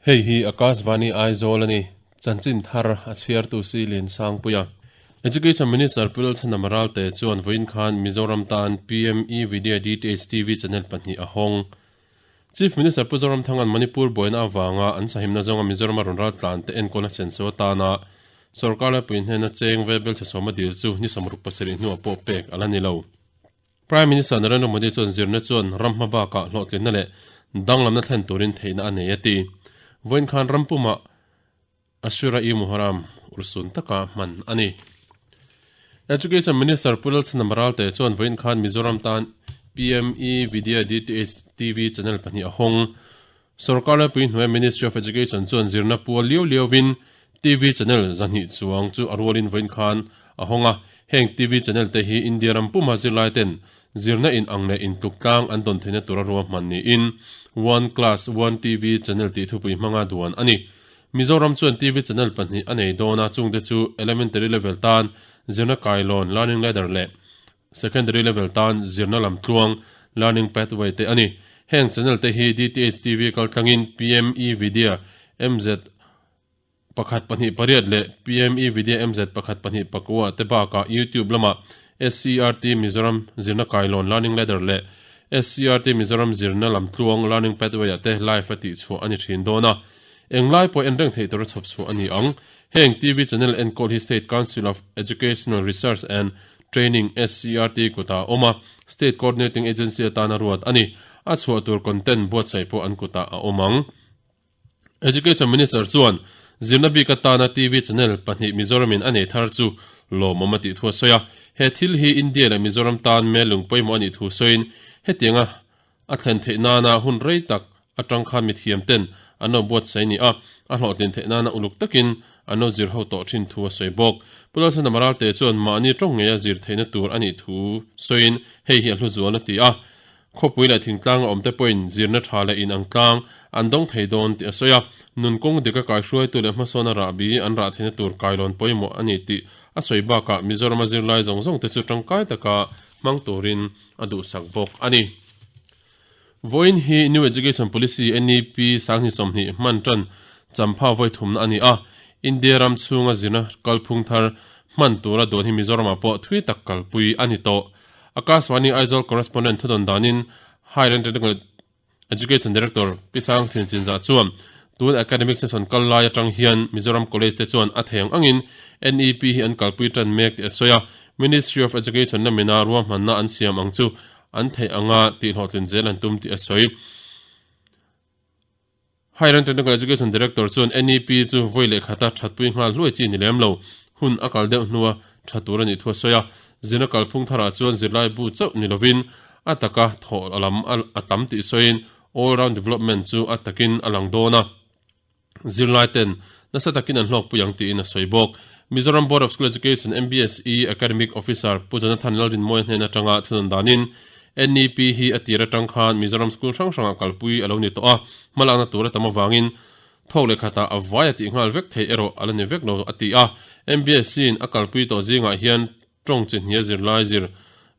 Hei hi Akashvani Aizawl a ni. Chanchin thar a chhiartu si Liansangpuia. Education Minister Pu Lalchhanam Ralte chuan vawiin khan Mizoram tan PME Vidya DTH TV channel pahnih a hawng. Chief Minister Pu Zoramthanga'n Manipur buaina avanga an sahimna zawnga Mizorama rawn ral tlan te enkawlna senso atana sorkar laipui hnena cheng ve belchhe sawma dil chu ni 67 hnuah pawh pek a la ni lo. Prime Minister Narendra Modi chuan zirna chuan ram hma bakah hlawhtlinna leh danglamna thlen turin theihna a nei a ti. Vawiin khan ram pumah Ashura-i-Muharram urhsun taka hman a ni. Education Minister Pu Lalchhanam Ralte chuan vawiin khan Mizoram tan PME Vidya DTH TV channel pahnih a hawng. Sorkar laipui hnuaia Ministry of Education chuan zirna pual liau liauin TV channel zahnih chuang chu a rualin vawiin khan a hawng a. Heng TV channel te hi India ram puma zirlai ten zirna in ang leh intluk tlang an dawn theihna tura ruahman niin One Class One TV channel tih thupui hmanga duan a ni. Mizoram chuan TV channel pahnih a nei dawn a, chungte chu Elementary level tan zirna kailawn, learning ladder, leh Secondary level tan zirna lamtluang, learning pathway, te a ni. Heng channel te hi DTH TV kaltlangin PME Vidya MZ pakhat pahnih pariat leh PME Vidya MZ pakhat pahnih pakua te bakah YouTube lamah SCERT Mizoram zirna kailawn, learning ladder, leh SCERT Mizoram zirna lamtluang, learning pathway, ah te live a tihchhuah a ni thin dawn a. Englai pawh en reng theih tura chhawp chhuah a ni ang. Heng TV channel enkawl hi State Council of Educational Research and Training, SCERT, kutah a awm a, State Coordinating Agency atana ruat a ni. A chhuah tur content buatsaih pawh an kutah a awm ang. Education Minister chuan zirna bik atana TV channel pahnih Mizoramin a nei thar chu lawmawm a tih thu a sawi a. He thil hi India leh Mizoram tan mellung pawimawh a nih thu sawiin hetianga a thlen theih nana hun rei tak atang khan mithiam ten an lo buatsaih ni a, a hlawhtlin theih nana uluk takin an lo zir ho tawh thin thu a sawi bawk. Pu Lalsana Maralte chuan mahni tawng ngeia zir theihna tur a nih thu sawiin hei hi a hlu zual a ti a. Khawpui leh thingtlanga awmte pawhin zirna tha leh inang tlang an dawng thei dawn tih a sawi a, nun kawng dika kaihruaitu leh hmasawna rahbi an rah theihna tur kailawn pawimawh a ni tih a sawi bakah Mizorama zirlai zawng zawngte chu tangkai taka hmang turin a duhsak bawk a ni. Vawiin hi New Education Policy, NEP, sanghnih 20 hman tan champha vawi thumna a ni a, India ram chhunga zirna kalphung thar hman tura duan hi Mizoramah pawh thui tak kalpui a ni tawh. Akashvani Aizawl Correspondent thudawn danin Higher and Technical Education Director Pi Sang Chin Chinzah chuan tun academic session kal lai atang hian Mizoram College te chuan a thei ang angin NEP hi an kalpui tan mek tih a sawi a, Ministry of Education lamina ruahmanna an siam ang chu an theih anga tihhlawhtlin zel an tum tih a sawi. Higher and Technical Education Director chuan NEP chu vawi leh khata thatpui nghal hluai chi ni lem lo, hun a kal deuh hnua tha tur a nih thu a sawi a. Zirna kalphung tharah chuan zirlai bu chauh ni lovin a taka thawh lam a tam tih sawiin all round development chu a takin a lang dawn a, zirlai ten nasa takin an hlawkpui ang tiin a sawi bawk. Mizoram Board of School Education, MBSE, Academic Officer Pu Jonathan Lalrinmawia hnen atanga thunawn danin NEP hi a tir atang khan Mizoram school hrang hrangah kalpui a lo ni tawh a, hmalakna tur a tam avangin thawk leh khatah a vai a tih nghal vek theih erawh a la ni vek lo a ti a. MBSE-in a kalpui tawh zingah hian tawng chi hnia zirlai zir,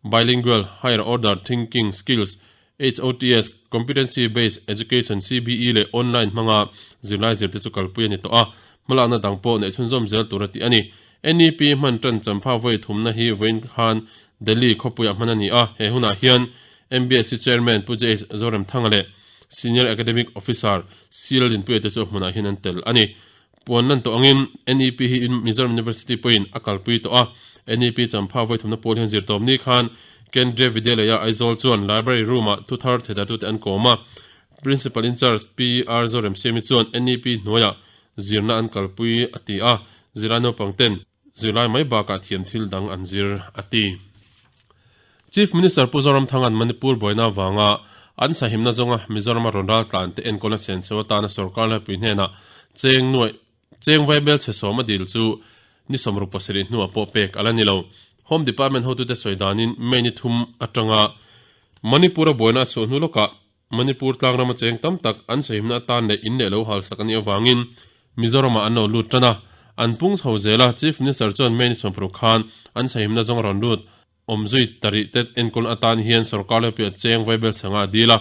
Bilingual, Higher Order Thinking Skills, HOTS, Competency Based Education, CBE, leh online hmanga zirlai zir te chu kalpui a ni tawh a, hmalakna dang pawh neih chhunzawm zel tur a tih a ni. NEP hman tan champha vawi thumna hi vawiin khan Delhi khawpuiah hman a ni a, he hunah hian MBSC Chairman Pu JH Zoremthanga leh Senior Academic Officer C Laldinpuia te chu a hmunah hian an tel a ni. Puan lan tawh angin NEP hi Mizoram University pawhin a kalpui tawh a, NEP champha vawi thumna pawl hian zirtawp ni khan Kendriya Vidyalaya Aizawl chuan Library Room-ah thu thar theidartute an kawm a, Principal in Charge PR Zoremsiami chuan NEP hnuaiah zirna an kalpui a ti a, zirlai naupang ten zirlai mai bakah thiam thil dang an zir a ti. Chief Minister Pu Zoramthanga'n Manipur buaina avanga an sahimna zawnga Mizorama rawn ral tlan te enkawlna senso atana sorkar laipui hnenah cheng nuaih cheng vaibel chhe sawm a dil chu ni 67 hnuah pawh pek a la ni lo. Home Department hotute sawi danin May ni thum atanga Manipur-a buaina a chhuah hnu lawkah Manipur tlangrama cheng tam tak an sahimna atan leh in leh lo halsak a nih avangin Mizoramah an lo lut tan a, an pung chho zel a, Chief Minister chuan May ni 60 khan an sahimna zawng a rawn lut. Awmzui tarih te enkawl atan hian sorkar leh piah cheng vaibel chhanga a dil a.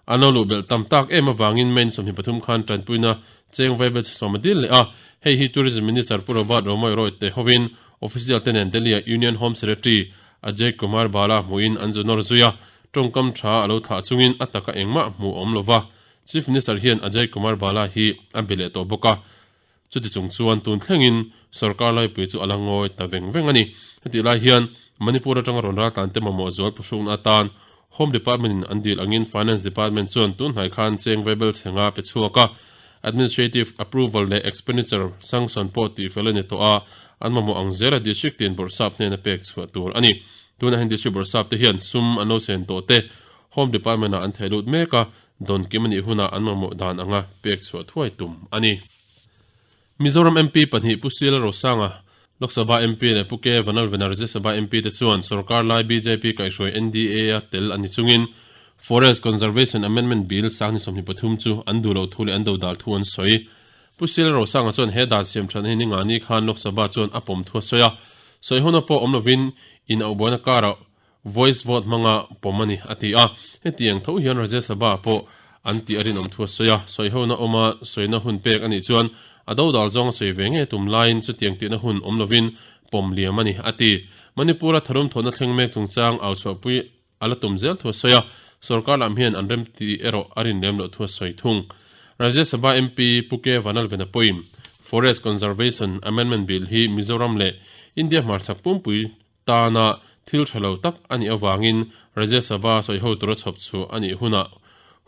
An lo luh belh tam tak em avangin May ni 23 khan tanpuina cheng vaibel chhe sawm a dil leh a. Hei hi Tourism Minister Pu Robert Romawia Royte hovin official te nen Delhi-a Union Home Secretary Ajay Kumar Bhalla hmuhin an zu nawr zui a, tawngkam tha a lo thlah chungin a taka engmah hmuh a awm lo va. Chief Minister hian Ajay Kumar Bhalla hi a be leh tawh bawk a. Chuti chung chuan tun thlengin sorkar laipui chu a la ngawi ta veng veng a ni. Hetih lai hian Manipur atanga rawn raltlante mamawh zual phuhrukna atan Home Department in an dil angin Finance Department chuan tun hnai khan cheng vaibel chhenga pe chhuak a, Administrative Approval leh Expenditure Sanction pawh tihfel a ni tawh a, an mamawh ang zela District tin Bawrhsap hnena pek chhuah tur a ni. Tunah hian District Bawrhsap te hian sum an lo sen tawh te Home Department ah an theh lut mek a, dawn kim a nih hunah an mamawh dan anga pek chhuah thuai tum a ni. Mizoram MP pahnih Pu Sila Rosanga, Lok Sabha MP leh Pu K Vanlalvena Rajya Sabha MP te chuan sorkar lai bjp kaihhruai NDA-a tel a ni chungin Forest Conservation Amendment Bill sang ni 23 chu an duh loh thu leh an dodal thu an sawi. Pu Sila Rosanga chuan he dan siam thatna hi ningani khan Lok Sabha chuan a pawm thu a sawi a, sawihona pawh awm lovin in auhbuaina karah Voice vote hmanga pawm a ni, a ti a. Hetiang tho hian Rajya Sabha pawh an tih a rinawm thu a sawi a. Sawihona awma sawina hun pek a nih chuan a dodal zawng a sawi ve ngei tum laiin chutiang tihna hun awm lovin pawm liam a ni, a ti. Manipur-a tharum thawhna thleng mek chungchang au chhuahpui a la tum zel thu a sawi a, sorkar lam hian an rem tih erawh a rin lem loh thu a sawi thung. Rajya Sabha MP Pu K Vanalvena pawhin Forest Conservation Amendment Bill hi Mizoram leh India hmarchhak pumpui tana thil tha lo tak a nih avangin Rajya Sabha sawiho tura chhawp chhuah a nih hunah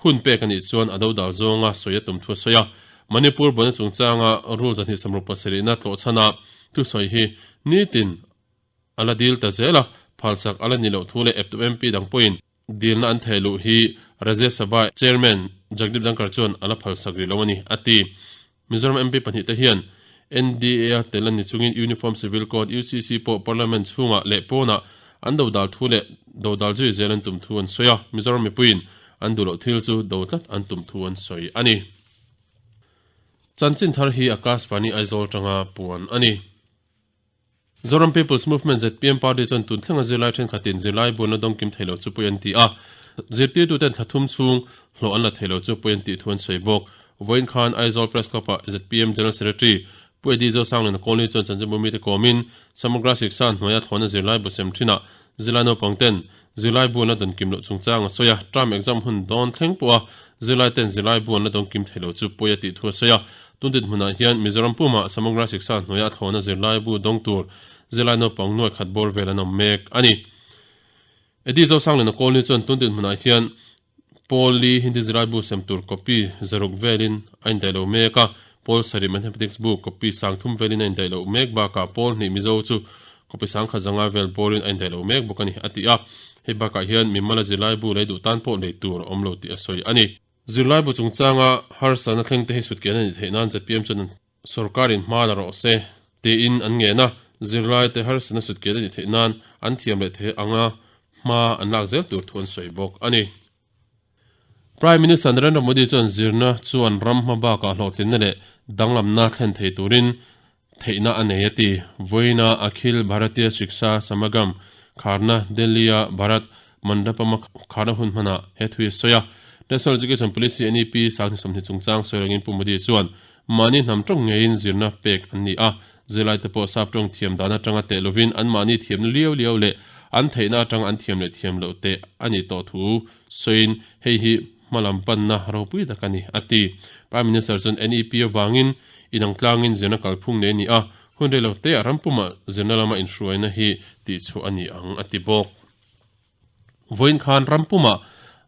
hun pek a nih chuan a dodal zawnga sawi a tum thu a sawi a. Manipur buaina chungchanga rule 267 tlawhchhana thusawi hi nitin a la dil ta zel a, phalsak a la ni loh thu leh eptu MP dang pawhin dilna an theh luh hi Rajya Sabha Chairman Jagdeep Dhankhar chuan a la phalsak rih lo a ni, a ti. Mizoram MP pahnihte hian NDA-a tel a ni chungin Uniform Civil Code, UCC, pawh Parliament chhungah leh pawnah an dodal thu leh dodal zui zel an tum thu an sawi a, Mizoram mipuiin an duh loh thil chu do tlat an tum thu an sawi a ni. Chanchin thar hi Akashvani Aizawl tanga puan a ni. Zoram People's Movement, zpm, party chuan tun thlenga zirlai thenkhatin zirlai buanna dawngkim thei lo chu pawi an ti a, zirtirtuten thla thum chhung hlawh an la thei lo chu pawi an tih thu an sawi bawk. Vawiin khan Aizawl Press Club-ah zpm General Secretary Pu Eddie Zosangliana Kawlni chuan chanchinbu mite kawmin Samagra Shiksha hnuaia thlawhna zirlai bu sem thinah zirlai naupangten zirlai bu an la dawnkim loh chungchang a sawi a, term exam hun dawn thleng pawha zirlaiten zirlai bu an la dawngkim thei lo chu pawi a tih thu a sawi a. Tun dinhmunah hian Mizoram pumah Samagra Shiksha hnuaia thlawhna zirlai bu dawng tur zirlai naupang nuai khat bawr vel an awm mek a ni. Eddie Zosangliana Kawlni chuan tun dinhmunah hian Pawl li Hindi zirlai bu sem tur copy zaruk velin a indaih lo mek a, Pawl sarih Mathematics bu copy sang thum velin a indaih loh mek bakah Pawl hnih Mizo chu copy sang khat zanga vel bawrin a indaih lo mek bawk a ni, a ti a. Hei bakah hian mimala zirlai bu lei duh tan pawh lei tur a awm lo tih a sawi a ni. Zirlai bu chungchanga harsatna thleng te hi sutkian a nih theih nan zpm chuan sorkarin hma la rawh se tiin an ngen a, zirlaite harsatna sutkian a nih theih nan an thiam leh thei anga hma an lak zel tur thu an sawi bawk a ni. Prime Minister Narendra Modi chuan zirna chuan ram hma bakah hlawhtlinna leh danglamna thlen thei turin theihna a nei a ti. Vawiina Akhil Bharatiya Shiksha Samagam kharna Delhi-a Bharat Mandapam-a kharna hun hmanah he thu hi a sawi a. National Education Policy, NEP, sang 20 chungchang sawi rengin Pu Modi chuan mahni hnam tawng ngeiin zirna pek an ni a, zirlaite pawh sap tawng thiam dan atanga teh lovin anmahni thiamna liau liau leh an theihna atanga an thiam leh thiam loh teh a nih tawh thu sawiin hei hi hmalam panna ropui tak a ni, a ti. Prime Minister chuan NEP avangin inang tlangin zirna kalphung nei a ni a, hun rei lo teah ram pumah zirna lama inhruaina hi tihchhuah a ni ang, a ti bawk. Vawiin khan ram pumah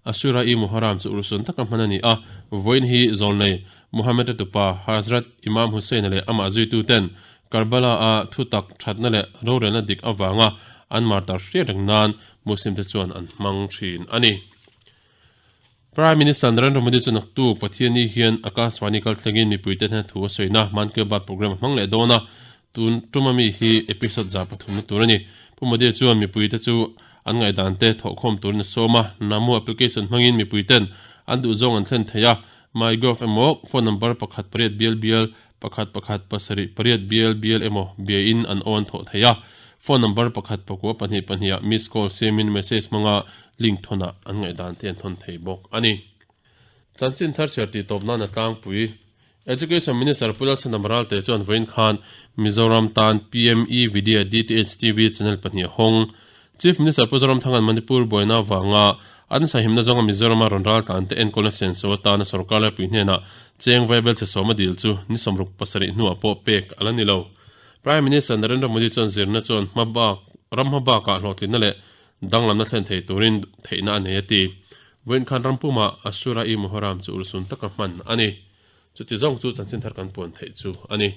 Ashura-i Muharram chu urhsun taka hman a ni a, vawiin hi zawlnei Muhammad-a tupa Hazrat Imam Hussain-a leh amah zuituten Karbala-a thutak thatna leh rorelna dik avanga an martar hriat reng nan Muslim-te chuan an hmang thin a ni. Prime Minister Narendra Modi chu naktuk Pathianni hian Akashvani kaltlangin mipuite hnena thu a sawina Mann Ki Baat programme a hmang leh dawn a, tun tuma mi hi episode 300 na tur a ni. Pu Modi chuan mipuite chu an ngaihdante thawhkhawm turin a sawm a, Namo application hmangin mipuiten an duhzawng an thlen thei a, MyGov emaw phone number pakhat pariat bial bial pakhat pakhat pasarih pariat bial bial emaw biain an aw an thawh thei a, phone number pakhat pakua pahnih pahniha miss call siamin message hmanga link thawnah an ngaihdan te an thawn thei bawk a ni. Chanchin thar chhiar tih tawp nan a tlangpui. Education Minister Pu Lalchhandam Ralte chuan vawiin khan Mizoram tan PME Vidya DTH TV channel pahnih a hawng. Chief Minister Pu Zoramthanga'n Manipur buaina avanga an sahimna zawnga Mizorama rawn raltlan te enkawlna senso atana sorkar laipui hnenah cheng vaibel che sawma dil chu ni 67 hnuah pawh pek a la ni lo. Prime Minister Narendra Modi chuan zirna chuan hmabak ram hmabakah hlawhtlinna leh danglamna thlen thei turin theihna a nei a ti. Vawiin khan rampumah Ashura-i Muharram chu ulsun taka hman a ni. Chuti zawng chu chanchin thar kan puan theih chu a ni.